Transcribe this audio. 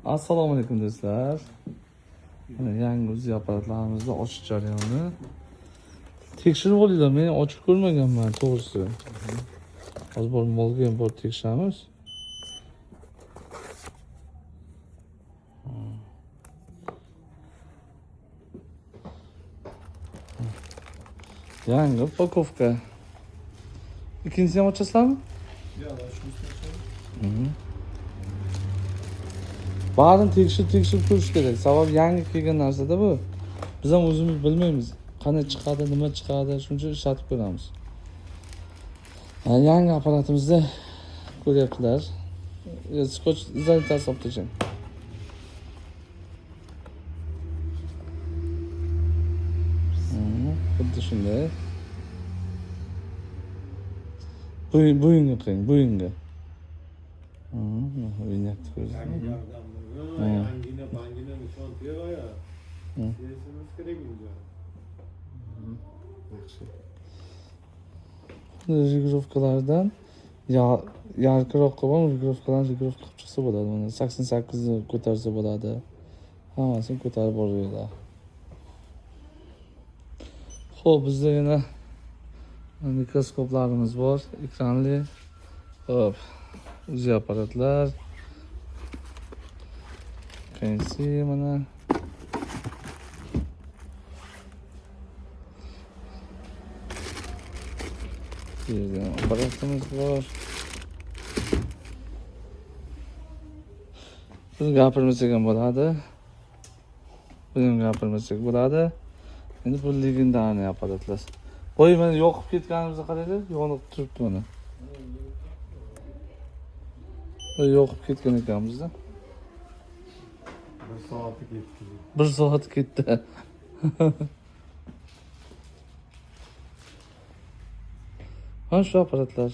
Assalomu alaykum do'stlar. Mana yangi UZI apparatlarimizni ochish jarayoni. Tekshirib olinglar, men ochib ko'rmaganman to'g'risi. Hozir borib molga ham borib tekshiramiz. Yangi упаковка. Ikkinchisini ham ochasizlarmi? Yo'q, shunisini ochamiz. Barini tekshirib tekshirib ko'rish kerak. Sababi yangi kelgan narsada bu. Biz ham o'zimiz bilmaymiz. Qanday chiqadi, nima chiqadi, shuning uchun ishlatib ko'ramiz. Ha, yangi apparatimizda ko'ryaptilar. Scotch izolyatsiyasi olib tashlang. Xuddi shunday. Bo'yinga qiling, bo'yinga. O'ynayapti ko'rdingizmi? Angina, bangina nishon teva ya. Sesimiz kerak unga. Yaxshi. Регулировкалардан yarqiroq qilib ham регулировкаlarni регулировка qilib chiqsa bo'ladi. Mana 88 ni ko'tarsa bo'ladi. Hammasini ko'tarib boraveradi. Xo'p, bizda yana mikroskoplarimiz bor, ekranli. Xo'p, UZI apparatlar. KNC mana. Bu yerda ham apparatimiz bor. Buni gapirmasak ham bo'ladi. Buni ham gapirmasak bo'ladi. Endi bu легендарный apparatlar. Voy, mana yoqib ketganimizni qaranglar, yonib turibdi mana. Bu yoqib ketgan ekanmizda. Bir soati ketdi. Bir soat ketdi. Mana shu apparatlar.